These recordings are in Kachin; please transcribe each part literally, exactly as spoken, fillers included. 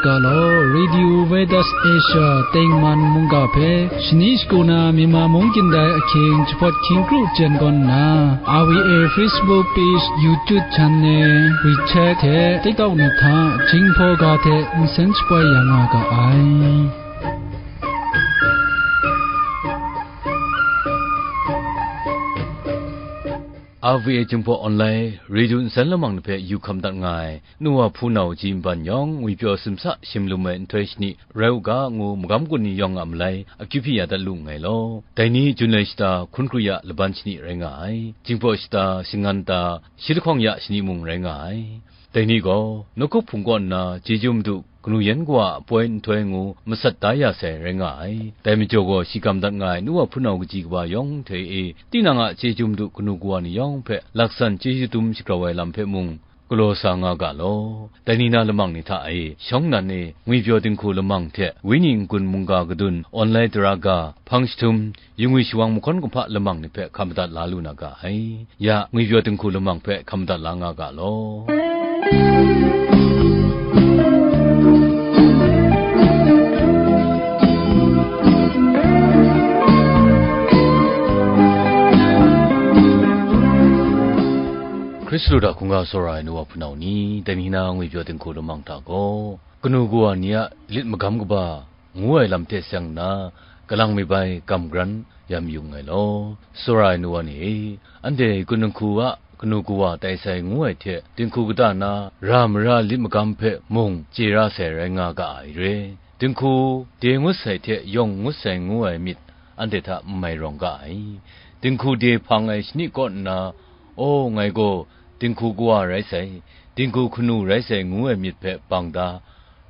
Ga law, Radio Veritas Asia tengman mungga hpe shani shagu na Myanmar mung kyin dai ahkying jahpawt hkying kru jen gawn nna, R V A Facebook page, YouTube channel, WeChat hte TikTok ni hta Jinghpaw ga hte nsen shapoi ya nga ga ai. R V A Jinghpaw Online Radio nsen lamang ni hpe yu hkam dat nga ai, nu wa hpunau ji nban yawng, ngwipyaw simsa shim lum ai nhtoi shani rai u ga, ngu magam gun ni yawng a malai akyu hpyi ya dat lu nngai law. Dai ni Jun lai shata hkun hkru ya laban shani rai nga ai. Jinghpaw shata shingan ta shi lahkawng ya shani mung rai nga ai. Dai ni gaw, nawku hpung kaw nna chyeju madu kanu yan kawa a poi nhtoi ngu masat da ya sai rai nga ai. Dai majaw gaw, shi kam dat nga ai nu wa hpunau kaji kaba yawng hte e, tinang a chyeju madu kanu kawa ni yawng hpe laksan chyeju dum shagrau ai lam hpe mung, galaw sa nga ga law. Dai ni na lamang ni hta e, shawng nnan e, ngwipyaw dinghku lamang hte, wenyi n-gun mungga kadun, online tara ga, hpang jahtum, yingwi shawang mahkawn kumhpa lamang ni hpe hkam madat la lu na ga ai. Ya, ngwipyaw dinghku lamang hpe hkam madat la nga ga law. Hkristu hta hkungga tsawra ai nu wa hpunau ni, dai ni na ngwipyaw dinghku lamang hta gaw, kanu kawa ni a lit magam kaba, ngu ai lam hte seng nna, kalang mi bai gam garan ya mayu nngai law. Tsawra ai nu wa ni e, anhte kanu hku a kanu kawa tai sai ngu ai hte, dinghku kata na ra mara lit magam hpe mung chye ra sai rai nga ga ai re. Dinghku de ngut sai hte yawng ngut sai ngu ai myit anhte hta n mai rawng ga ai. Dinghku de hpang ai shani kaw nna, "Aw, ngai gaw dinghku kawa rai sai, dinghku hkanu rai sai," ngu ai myit hpe bang da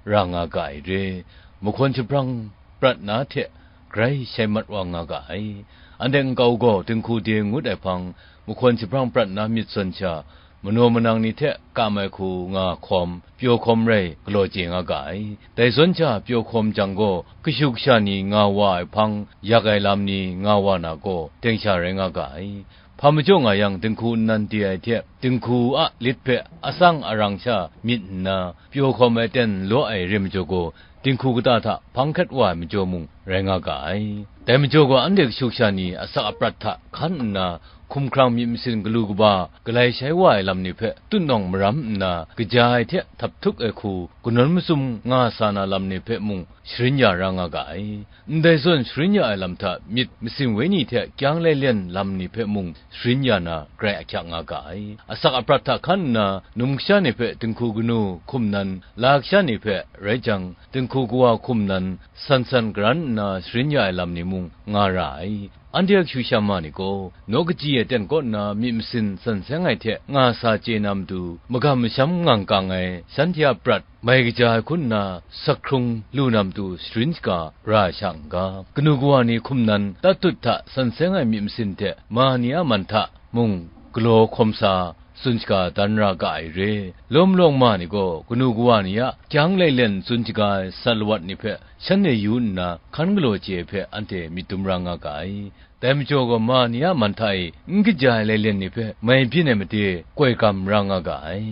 ra nga ga ai re, mahkawn jahprang prat na hte grai shai mat wa nga ga ai. Anhte nkau gaw dinghku de ngut ai hpang, mahkawn jahprang prat na myit zawn sha, manaw manang ni hte kam ai hku nga hkawm, pyaw hkawm rai galaw chye nga ga ai. Dai zawn sha pyaw hkawm jang gaw, kashu kasha ni nga wa ai hpang, yak ai lam ni nga wa na gaw, teng sha rai nga ga ai. Hpa majaw nga yang, dinghku nnan de ai hte, dinghku a lit hpe atsang arang sha myit nna, pyaw hkawm ai ten law ai re majaw gaw, dinghku kata hta hpang hkret wa ai majaw mung rai nga ga ai. Dai majaw gaw, anhte kashu kasha ni asak aprat hta hkan nna, hkumhkrang myit masin galu kaba galai shai wa ai lam ni hpe tutnawng maram nna, kaja ai hte htap htuk ai hku kanawn mazum nga sa na lam ni hpe mung sharin ya ra nga ga ai. Ndai zawn sharin ya ai lam hta myit masin wenyi hte kyang lailen lam ni hpe mung sharin ya na grai ahkyak nga ga ai. Asak aprat hta hkan nna, num kasha ni hpe dinghku kanu hkum nan, la kasha ni hpe rai jang, dinghku kawa hkum nan, san san garan nna sharin ya ai lam ni mung nga ra ai. Anhte a kashu sha ma ni gaw, naw kaji ai ten kaw nna myit masin san seng ai hte nga sa chye na matu, magam masham ngang kang ai shanhte a prat mai kaja ai hku nna, sak hkrung lu na matu sharin shaga ra ai sha n-ga, kanu kawa ni hkum nan tatut hta san seng ai myit masin hte ma ni a man hta mung galaw hkawm sa, tsun shaga dan ra ga ai re. Lawm lawng ma ni gaw, kanu kawa ni a kyang lailen tsun shaga ai sat lawat ni hpe shanhte yu nna, hkan galaw chye ai hpe anhte myit dum ra nga ga ai. Dai majaw gaw, ma ni a man hta e n kaja ai lailen ni hpe mai byin ai made, koi gam ra nga ga ai.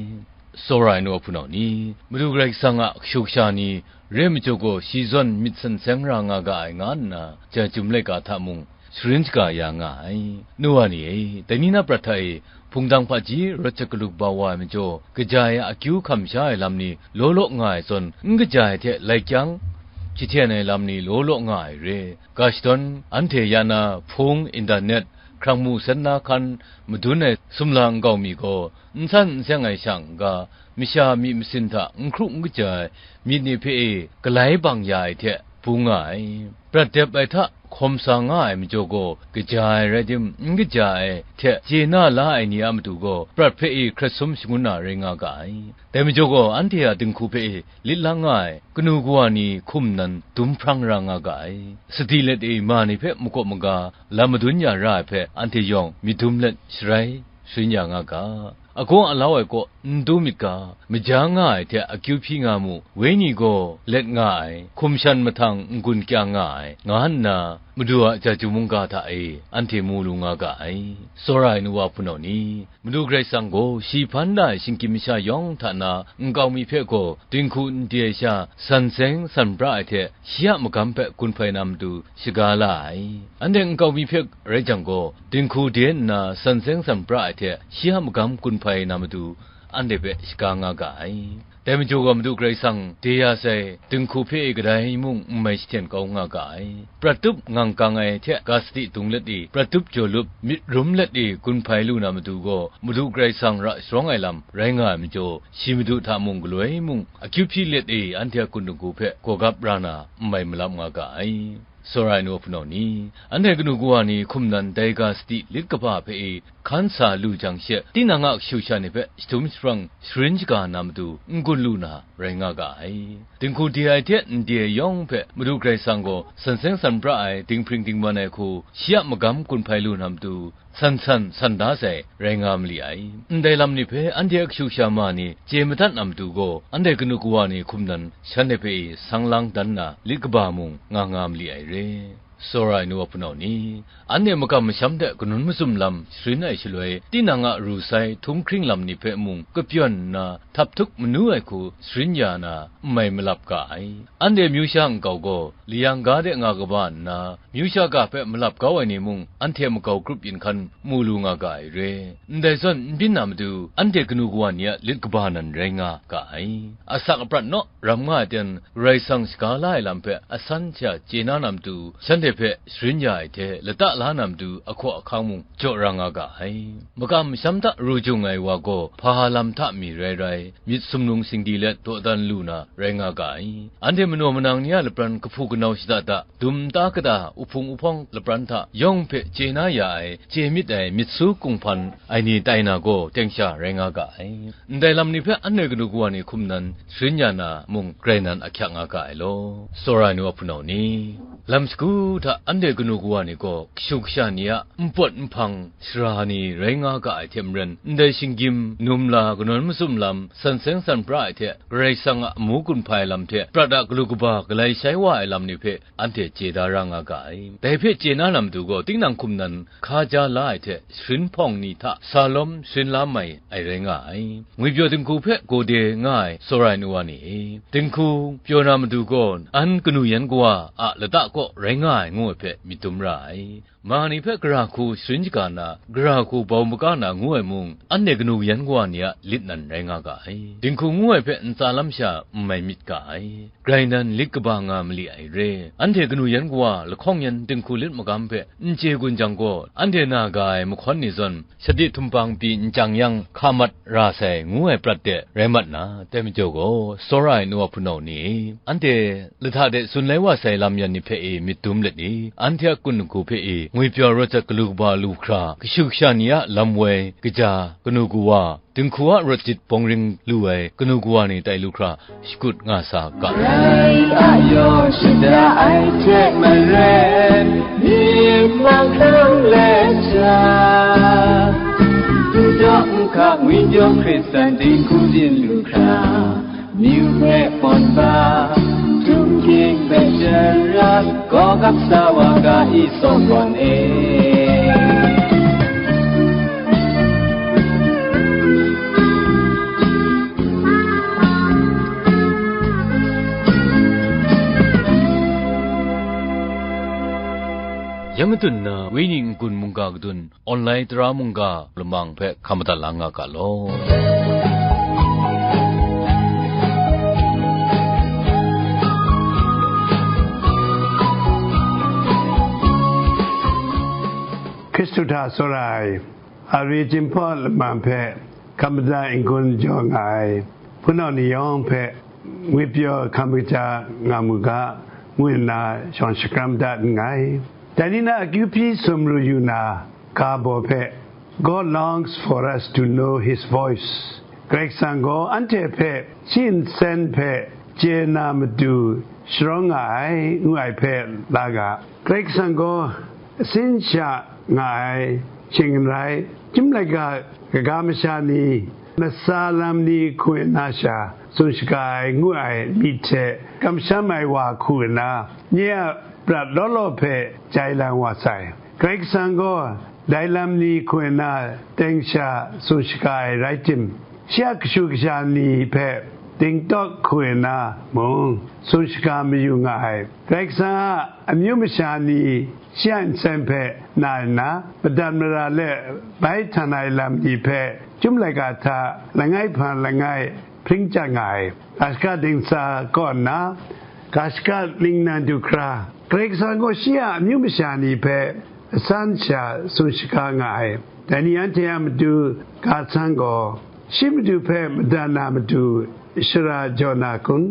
Tsawra ai nu a hpunau ni, Madu Karai Kasang a kashu kasha ni re majaw gaw, shi zawn myit san seng ra nga ga ai, nga nna, ja chyum laika hta mung sharin shaga ya nga ai. Nu wa ni e, dai ni na prat hta e, hpungdang hpaji rawt shat galuk bau wa ai majaw, kaja ai a akyu hkam sha ai lam ni law law nga ai zawn, n kaja ai hte lai kyang jahten ai lam ni law law nga ai re. Ga shadawn anhte ya na hpung, internet, hkrang mu sanna hkan madun ai sumla nkau mi gaw, n san n seng ai sha n-ga, masha myit masin hta n hkru n kaja ai myit ni hpe e galai bang ya ai hte bung nga ai. Prat dep ai hta hkawm sa nga ai majaw gaw, kaja ai rai tim, n kaja ai hte chye na la ai ni a matu gaw, prat hpe e hkret sum shangun na rai nga ga ai. Dai majaw gaw, anhte a dinghku hpe e lit lang nga ai kanu kawa ni hkum nan dum hprang ra nga ga ai. Sadi let e ma ni hpe makawp maga lam madun ya ra ai hpe, anhte yawng myit dum let sharai sharin ya nga ga. agaw alau ai kaw n du myit ga, maja nga ai hte akyu hpyi nga mu, wenyi gaw let nga ai, hkum shan mahtang n-gun kyang nga ai, nga nna Madu a chyeju mungga hta e anhte mu lu nga ga ai. Tsawra ai nu wa hpunau ni, Madu Karai Kasang gaw shi hpan da ai shinggyim masha yawng hta na nkau mi hpe gaw, dinghku n di ai sha san seng san pra ai hte shi a magam hpe gun hpai na matu shaga la ai. Anhte nkau mi hpe rai jang gaw, dinghku de nna san seng san pra ai hte shi a magam gun hpai na matu anhte hpe shaga nga ga ai. Dai majaw gaw, Madu Karai Kasang de ya sai dinghku hpe e kadai mung n mai shahten kau nga ga ai. Prat tup ngang kang ai hte ga sadi dung let e, prat tup jaw lup, myit rum let e gun hpai lu na matu gaw, Madu Karai Kasang ra sharawng ai lam rai nga ai majaw, shi madu hta mung galoi mung akyu hpyi let e anhte a kun dinghku hpe gawgap ra na n mai malap nga ga ai. Tsawra ai nu wa hpunau ni, anhte kanu kawa ni hkum nan dai ga sadi lit kaba hpe e hkan sa lu jang she, tinang a kashu kasha ni hpe jahtum jahprang sharin shaga na matu n-gun lu na rai nga ga ai. Dinghku de ai hte n de ai yawng hpe Madu Karai Kasang gaw san seng san pra ai, dinghpring dingman ai hku shi a magam gun hpai lu na matu, san san san da sai rai nga mali ai. Ndai lam ni hpe anhte a kashu kasha ma ni chye madat na matu gaw, anhte kanu kawa ni hkum nan shanhte hpe e sang lang dan na lit kaba mung nga nga mali ai re. Tsawra ai nu wa hpunau ni, anhte makam masham hte kanun mazum lam sharin ai shaloi, tinang a ru sai htum hkring lam ni hpe mung kapyawn nna, htap htuk manu ai hku sharin ya na n mai malap ga ai. Anhte amyu sha nkau gaw layang ga de nga kaba nna, amyu sha ga hpe malap kau ai ni mung, anhte a makau grup yin hkan mu lu nga ga ai re. Ndai zawn n byin na matu, anhte kanu kawa ni a lit kaba nan rai nga ga ai. Asak aprat naw ram nga ai ten, Karai Kasang shaga la ai lam hpe asan sha chye na na matu, shanhte hpe sharin ya ai hte lata la na matu, ahkaw ahkang mung jaw ra nga ga ai. Makam masham hta ru jung ai wa gaw, hpa lam hta mi rai rai, myit sumnung singdi let dawdan lu na rai nga ga ai. Anhte manaw manang ni a lapran kahpu kanau shada da, dum ta kata, uhpung uhpawng lapran hta yawng hpe chye na ya ai, chye myit ai myit su kunghpan ai ni tai na gaw, teng sha rai nga ga ai. Ndai lam ni hpe anhte kanu kawa ni hkum nan sharin ya na mung, grai nan ahkyak nga ga ai law. Tsawra ai nu a hpunau ni, lam shagu hta anhte kanu kawa ni gaw kashu kasha ni a npawt nhpang sara ni rai nga ga ai hte maren, ndai shinggyim, numla, kanawn mazum lam, san seng san pra ai hte, Karai Kasang a amu gun hpai lam hte, prat a galu kaba galai shai wa ai lam ni hpe, anhte chye da ra nga ga ai. Dai hpe chye na na matu gaw, tinang hkum nan hka ja la ai hte, sharin hpawng ni hta sa lawm sharin la mai ai rai nga ai. Ngwipyaw dinghku hpe gawde nga ai tsawra ai nu wa ni e, dinghku pyaw na matu gaw, an kanu yan kawa a lata kaw rai nga ai ngu ai hpe myit dum ra ai. Ma ni hpe gara hku sharin shaga na, gara hku bau maga na ngu ai mung, anhte kanu yan kawa ni a lit nan rai nga ga ai. Dinghku ngu ai hpe ntsa lam sha n mai myit ga ai. Grai nan lit kaba nga mali ai re. Anhte kanu yan kawa lahkawng yan dinghku lit magam hpe n chye gun jang gaw, anhte na ga ai mahkawn ni zawn, shadi htumpang pyi n chyang yang hka mat ra sai ngu ai prat de rai mat na, dai majaw gaw, tsawra ai nu a hpunau ni e, anhte lahta de tsun lai wa sai lam yan ni hpe e myit dum let i, anhte a kun hku hpe e ngwipyaw rawt jat galu kaba lu hkra, kashu kasha ni a lam woi, kaja, kanu kawa, dinghku a rawt jit bawng ring lu ai kanu kawa ni tai lu hkra, shakut nga sa ga. Rai a yaw shada ai hte maren, myit mahkang let jang, n daw n hka ngwipyaw Hkristan dinghku byin lu hkra, myu hpe pawn ba, htum hkying hpe jarat, gaw gap sa wa ga i, Sawhkawn e. Ya matun na, Wenyi n-gun mungga kadun, online tara mungga lamang hpe hkam madat la nga ga law. Hkristu hta tsawra ai, Ari Jinghpaw lamang hpe hkam madat n-gun jaw nga ai hpunau ni yawng hpe ngwipyaw hkam kaja nga mu ga, ngu nna shawng shakram dat nngai. Dai ni na akyu hpyi sumru yu na, ga baw hpe, God longs for us to know his voice. Karai Kasang gaw anhte hpe shi nsen hpe chye na matu sharawng nga ai, ngu ai hpe la ga. Karai Kasang gaw asin sha nga ai, shing n rai, chyum laika kaga masha ni, matsa lam ni hku nna sha tsun shaga ai ngu ai myit hte kamsham ai wa hku nna, nye a prat law law hpe jai lang wa sai. Karai Kasang gaw dai lam ni hku nna teng sha tsun shaga ai rai tim, shi a kashu kasha ni hpe dingtawk hku nna mung tsun shaga mayu nga ai. Karai Kasang a amyu masha ni shi a nsen hpe na nna, madat mara let bai htan ai lam ni hpe chyum laika hta langai hpan langai hpring chyat nga ai. Ga shaka dingsa kaw nna, ga shaka ningnan du hkra, Karai Kasang gaw shi a amyu masha ni hpe asan sha tsun shaga nga ai. Dai ni anhte a matu ga san gaw, shi matu hpe madat na matu shara jaw na kun?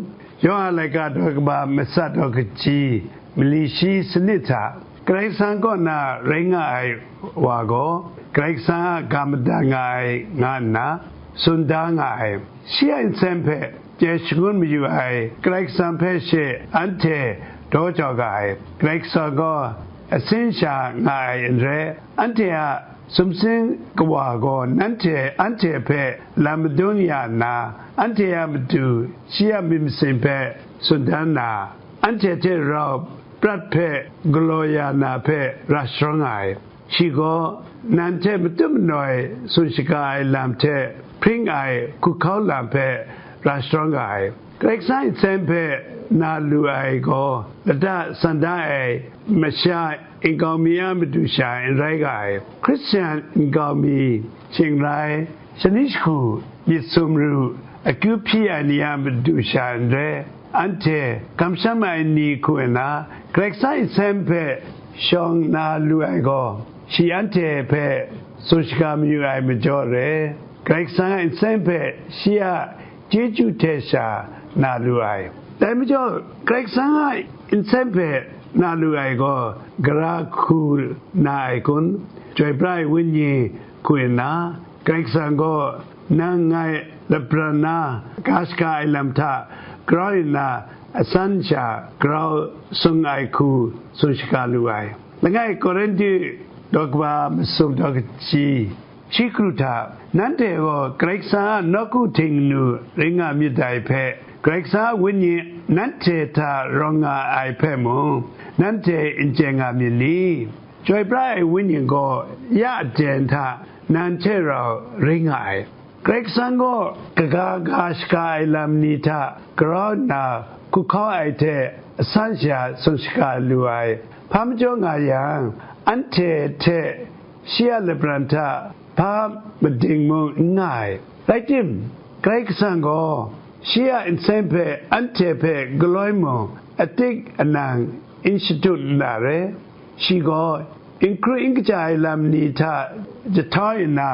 Yawhan a laika daw kaba matsat daw kaji mali shi sanit hta, Karai Kasang kaw na rai nga ai wa gaw, Karai Kasang a ga madat nga ai nga nna tsun da nga ai. Shi a nsen hpe chye shangun mayu ai Karai Kasang hpe she anhte daw jau ga ai. Karai Kasang gaw asin sha nga ai n rai, anhte a sumsing kawa gaw nanhte anhte hpe lam madun ya nna, anhte a matu shi a myit masin hpe tsun dan na, anhte hte rau prat hpe galaw ya na hpe ra sharawng nga ai. Shi gaw, nan hte matut manoi tsun shaga ai lam hte hpring ai hkuhkau lam hpe ra sharawng ga ai. Karai Kasang nsen hpe na lu ai gaw, lata san da ai masha nkau mi a matu sha n rai ga ai. Hkristu nkau mi, shing rai, shani jahku, myit sumru, akyu hpyi ai ni a matu sha n rai, anhte kamsham ai ni hku nna, Karai Kasang nsen hpe shawng na lu ai gaw, shi anhte hpe tsun shaga mayu ai majaw re, Karai Kasang a nsen hpe shi a chyeju hte sha na lu ai. Dai majaw, Karai Kasang a nsen hpe na lu ai gaw, gara hku na ai kun? Chyoi pra ai Wenyi hku nna, Karai Kasang gaw nang ngai lapran na ga shaka ai lam hta grau nna, asan sha grau sung ai hku tsun shaga lu ai. Langai Korinhtu daw kaba masum daw kaji shi kru hta, nanhte gaw Karai Kasang a nawku htingnu ring nga myit dai hpe, Karai Kasang a Wenyi nanhte hta rawng nga ai hpe mung, nanhte n chye nga myit ni? Chyoi pra ai Wenyi gaw ya aten hta nan hte rau ring nga ai. Karai Kasang gaw kaga ga shaka ai lam ni hta grau nna hkuhkau ai hte asan sha tsun shaga lu ai. Hpa majaw nga yang, anhte hte shi a lapran hta hpa mading mung n nga ai. Rai tim, Karai Kasang gaw shi a nsen hpe anhte hpe galoi mung atik anang n shadut n na re. Shi gaw n hkru n kaja ai lam ni hta jahtau nna,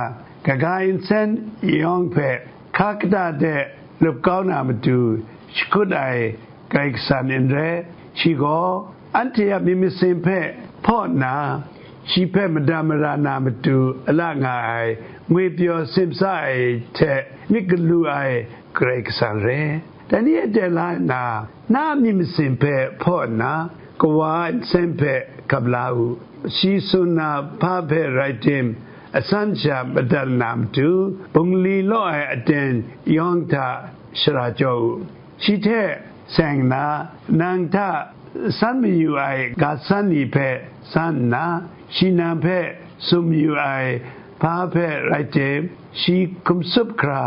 kaga nsen yawng hpe hka kata de lup kau na matu shakut ai Karai Kasang n rai. Shi gaw anhte a myit masin hpe hpaw nna, shi hpe madat mara na matu ala nga ai ngwi pyaw simsa ai hte myit galu ai Karai Kasang re. Dai ni a teng la nna, na a myit masin hpe hpaw nna, Kawa a nsen hpe hkap la u. Shi tsun na hpa hpe rai tim, asan sha madat na matu, bungli law ai aten yawng hta shara jaw u. Shi hte seng nna, nang hta san mayu ai ga san ni hpe san nna, shi nang hpe tsun mayu ai hpa hpe rai tim, shi hkum tsup hkra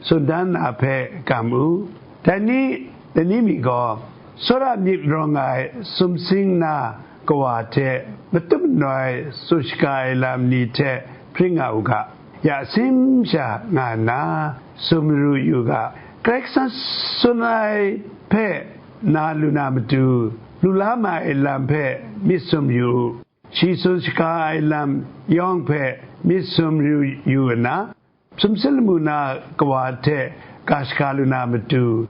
tsun dan na hpe gam u. Dai ni, dai ni mi gaw, tsawra myit rawng ai sumsing na kawa hte matut manoi tsun shaga ai lam ni hte hpring nga u ga, ya sim sha nga nna sumru yu ga. Karai Kasang tsun ai hpe na lu na matu, lu la ma ai lam hpe myit sum yu u. Shi tsun shaga ai lam yawng hpe myit sum yu yu nna, sumsing lamu na kawa hte ga shaga lu na matu,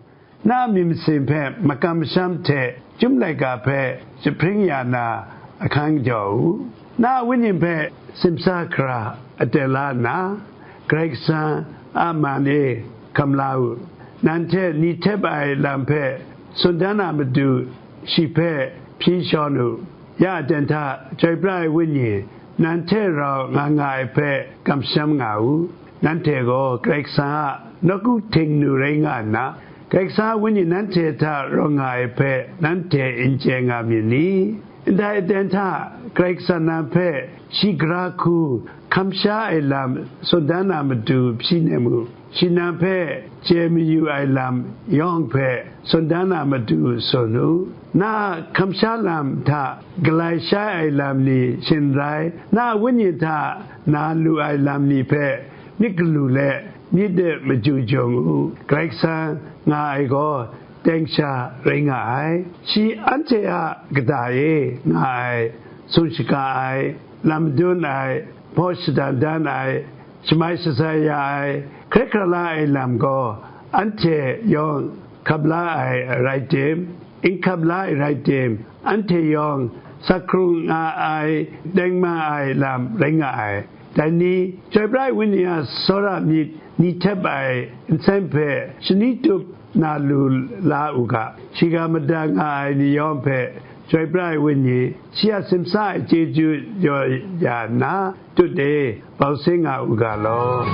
na a myit masin hpe makam masham hte chyum laika hpe jahpring ya na ahkang jaw u. Na a wenyi hpe simsa hkra aten la nna, Karai Kasang a man e hkam la u. Nang hte ni htep ai lam hpe tsun dan na matu, shi hpe hpyi shawn u. Ya aten hta, chyoi pra ai wenyi, nan hte rau nga nga ai hpe kamsham nga u. Nanhte gaw Karai Kasang a nawku htingnu rai nga nna, Karai Kasang a Wenyi nanhte hta rawng nga ai hpe nanhte n chye nga myit ni? Ndai aten hta Karai Kasang nan hpe shi gara hku hkam sha ai lam tsun dan na matu hpyi nem u. Shi nan hpe chye mayu ai lam yawng hpe tsun dan na matu tsun u. Na a hkam sha lam hta galai shai ai lam ni shin rai, na a wenyi hta na lu ai lam ni hpe myit galu let myit de maju jaw mu. Karai Kasang nga ai gaw teng sha rai nga ai. Shi anhte a kata e nga ai, tsun shaga ai, lam madun ai, hpaw shadan dan ai, shamai shatsai ya ai, hkrai hkra la ai lam gaw, anhte yawng hkap la ai rai tim, n hkap la ai rai tim, anhte yawng sakhkrung nga ai, tengman ai lam rai nga ai. Dai ni, Chyoi Pra ai Wenyi a tsawra myit ni htep ai nsen hpe shani tup na lu la u ga, shiga mada nga ai ni yawng hpe Chyoi Pra ai Wenyi, shi a simsa ai chyeju jaw ya nna, tut e, bau seng nga u ga law.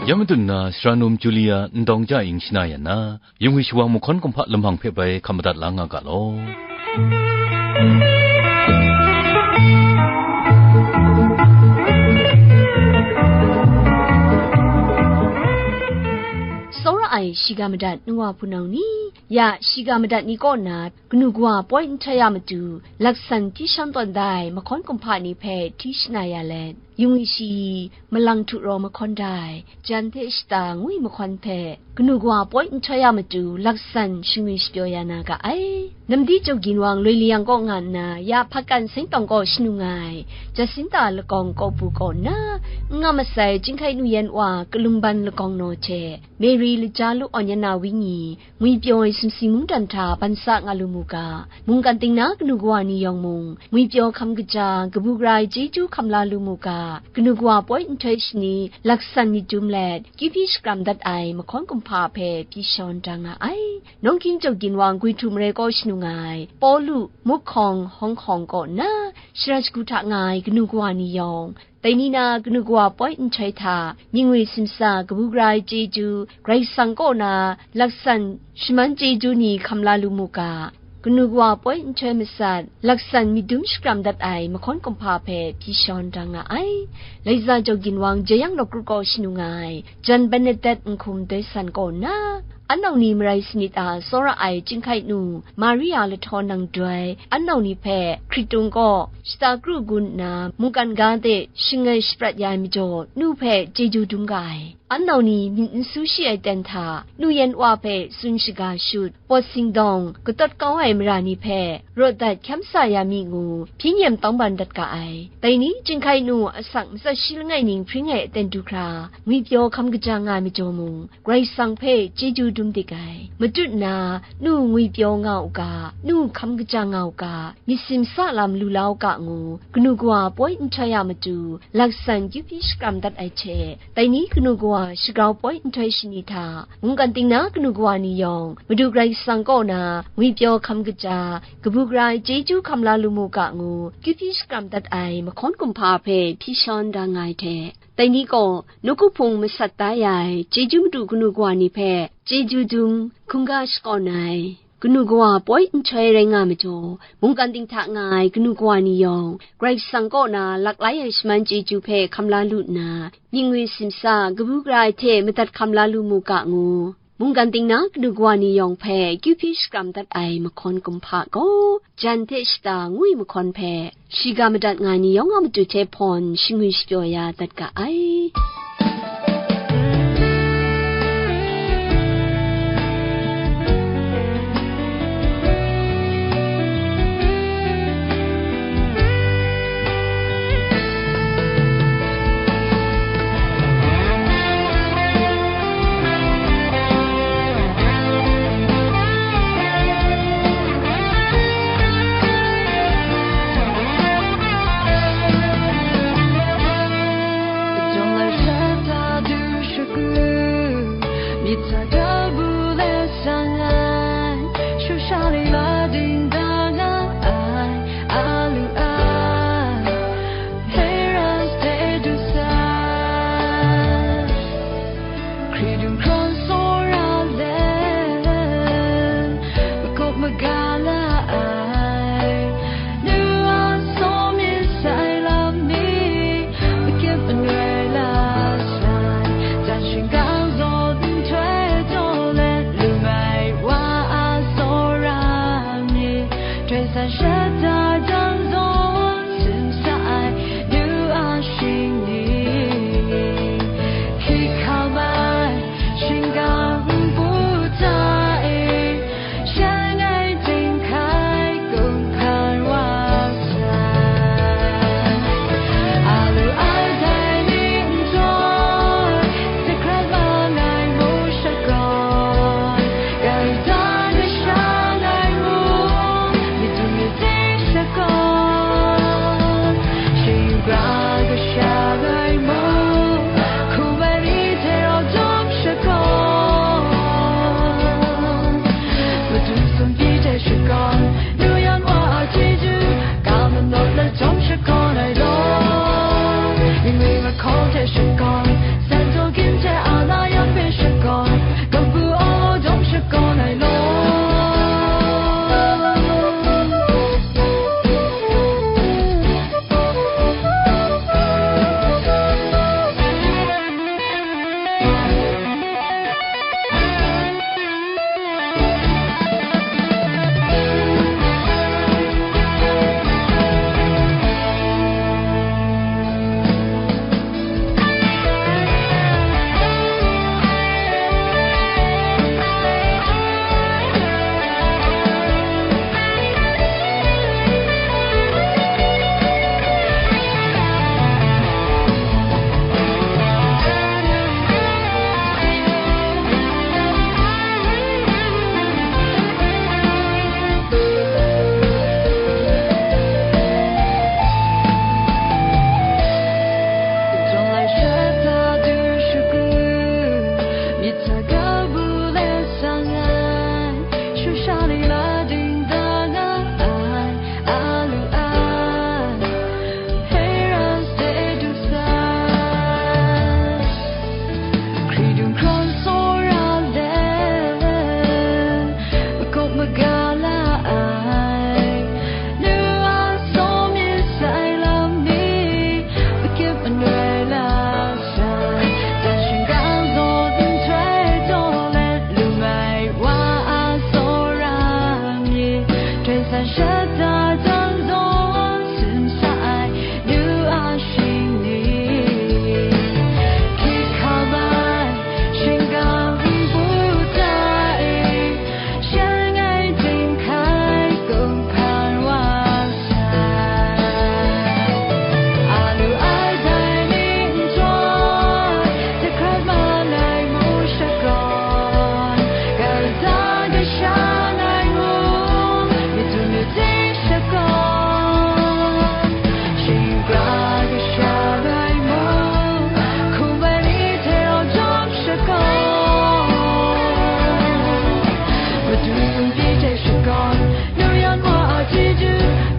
Ya matut nna, Sara Num Julia ndawng ja ing shana ya nna, yungwi shawang mahkawn kumhpa lamang hpe bai hkam madat la nga ga law. Tsawra ai shiga madat nu wa hpunau ni, ya shiga madat ni kaw na kanu kawa poi nhtoi a matu laksan hpyi shawn tawn da ai mahkawn kumhpa ni hpe hti shana ya let, yungwi shi malang htu raw mahkawn da ai, jan hte shata ngwi mahkawn hpe, kanu kawa poi nhtoi a matu laksan shingwi shapyaw ya na ga ai. Namdi Chyaw Ginwang loi liyang kaw nga nna, ya hpakan seng tawng kaw shanu nga ai, Jacinta lakawng kawpu kaw nna, n nga masai Chyinghkai Nu Yan Wa kalungban lakawng naw hte, Mary Laja Lu Awn Yan Na Wenyi, ngwipyaw ai sumsing mungdan hta ban sa nga lu mu ga, mungkan ting na kanu kawa ni yawng mung, ngwipyaw hkam kaja, kabu gara ai chyeju hkam la lu mu ga, kanu kawa poi nhtoi shani laksan myit dum let, kyu hpyi shakram dat ai mahkawn kumhpa hpe pyi shawn da nga ai. Nawng Hkying Chyaw Ginwang Gwi Htu Mare kaw shanu nga ai, Pawlu, Mukhawng, Hawng Hkawng kaw nna, shara shagu hta nga ai kanu kawa ni yawng, dai ni na kanu kawa poi nhtoi hta, mying ngwi simsa kabu gara ai chyeju, Karai Kasang kaw na laksan shaman chyeju ni hkam la lu mu ga, kanu kawa poi nhtoi masat, laksan myit dum shakram dat ai mahkawn kumhpa hpe pyi shawn da nga ai. Laiza Chyaw Ginwang Jeyang Lawkru kaw shanu nga ai, Jan Bernadette Nhkum Doi San kaw nna, Anau ni marai sanit a tsawra ai Chyinghkai Nu, Maria Lahtaw Nang Doi, anau ni hpe Hkritung kaw shata kru gun nna mungkan ga de shangai shaprat ya ai majaw, nu hpe chyeju dum ga ai. Anau ni myit n su shi ai ten hta, nu yan wa hpe tsun shaga shut, pawt singdawng, katawt kau ai mara ni hpe rawt dat hkyam sa ya mi ngu, hpyi nyem tawng ban dat ga ai. Dai ni, Chyinghkai Nu asak matsat shi langai ning hpring ai aten du hkra, ngwipyaw hkam kaja nga ai majaw mung, Karai Kasang hpe chyeju dum dik ai. Matut nna, nu ngwipyaw nga u ga, nu hkam kaja nga u ga, myit simsa lam lu la u ga ngu, kanu kawa poi nhtoi a matu, laksan kyu hpyi shakram dat ai hte, dai ni kanu kawa shagrau poi nhtoi shani hta, mungkan ting na kanu kawa ni yawng, Madu Karai Kasang kaw na ngwipyaw hkam kaja, kabu gara ai chyeju hkam la lu mu ga ngu, kyu hpyi shakram dat ai mahkawn kumhpa hpe hpyi shawn da nga ai hte, dai ni gaw, nawku hpung masat da ya ai chyeju madu kanu kawa ni hpe chyeju dum, hkungga shakawn ai, kanu kawa poi nhtoi rai nga majaw, mungkan ting hta nga ai kanu kawa ni yawng, Karai Kasang kaw na laklai ai shaman chyeju hpe hkam la lu nna, mying ngwi simsa, kabu gara ai hte madat hkam la lu mu ga ngu, mungkan ting na kanu kawa ni yawng hpe kyu hpyi shakram dat ai mahkawn kumhpa gaw, jan hte shata ngwi mahkawn hpe, shiga madat nga ai ni yawng a matu hte hpawn shingwi shapyaw ya dat ga ai. Hkrit hkrit hkrawn tsawra let, magup maga la ai, nu a saw myit sai lam mi, makyip manoi la sai, jan shingkang zawn nhtoi taw let, lu mai wa a tsawra mi, Hkrai san shata jan zawn tsun sa ai, nu a shing ni, hkrit hkam ai, shingkang npu hta e, shang ai ting hkai kumhkan wa sai. A lu ai dai ni nhtoi, sakrat mang ai mu shakawn, Karai da kasha ngai mung, myit dum myit ding shakawn, shing yu gra kasha ngai mung, hkum ai ni hte rau jawm shakawn, madu sumpi hte shakawn, nu yan wa a chyeju, ga manawt let jawm shakawn ai law, ning ring lahkawng hte shakawn, san taw gin hte a na yan hpe shakawn, Kabu o jawm shakawn ai law. Myit hta kabu let sang ai, shusha ning la ding da nga ai, a lu ai, Hera se du sai. Hkrit hkrit hkrawn tsawra let, magup maga la ai, nu a saw myit sai lam ni, makyip manoi la sai, jan shingkang zawn nhtoi taw let, lu mai wa a tsawra mi, Hkrai san shata jan zawn tsun sa ai, nu a shing ni, hkrit hkam ai, shingkang npu hta e, shang ai ting hkai kumhkan wa sai. A lu ai dai ni nhtoi, sakrat mang ai mu shakawn, Karai da kasha ngai mung, myit dum myit ding shakawn, shing yu gra kasha ngai mung, hkum ai ni hte rau jawm shakawn, madu sumpi hte shakawn, nu yan wa a chyeju,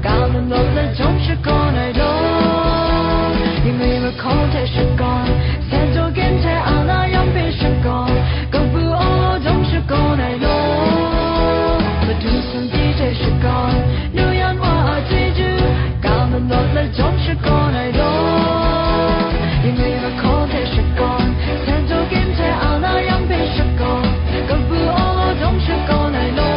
ga manawt let jawm shakawn ai law, ning ring lahkawng hte shakawn, san taw gin hte a na yan hpe shakawn, kabu o jawm shakawn ai law, madu sumpi hte shakawn, nu yan wa a chyeju, ga manawt let jawm shakawn ai law, ning ring lahkawng hte shakawn, san taw gin hte a na yan hpe shakawn, kabu o jawm shakawn ai law.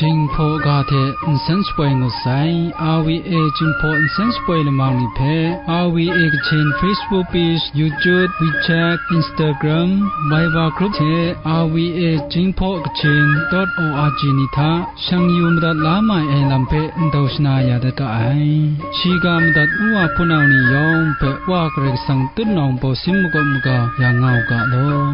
Jinghpaw ga hte nsen shapoi ngut sai. R V A Jinghpaw nsen shapoi lamang ni hpe R V A Kachin Facebook page, YouTube, WeChat, Instagram, Viber group hte R V A Jinghpaw Kachin dot O R G ni hta shang yu madat la mai ai lam hpe ndau shana ya dat ga ai. Shiga madat wa hpunau ni yawng hpe Wa Karai Kasang tutnawng bawsin makawp maga ya nga u ga law.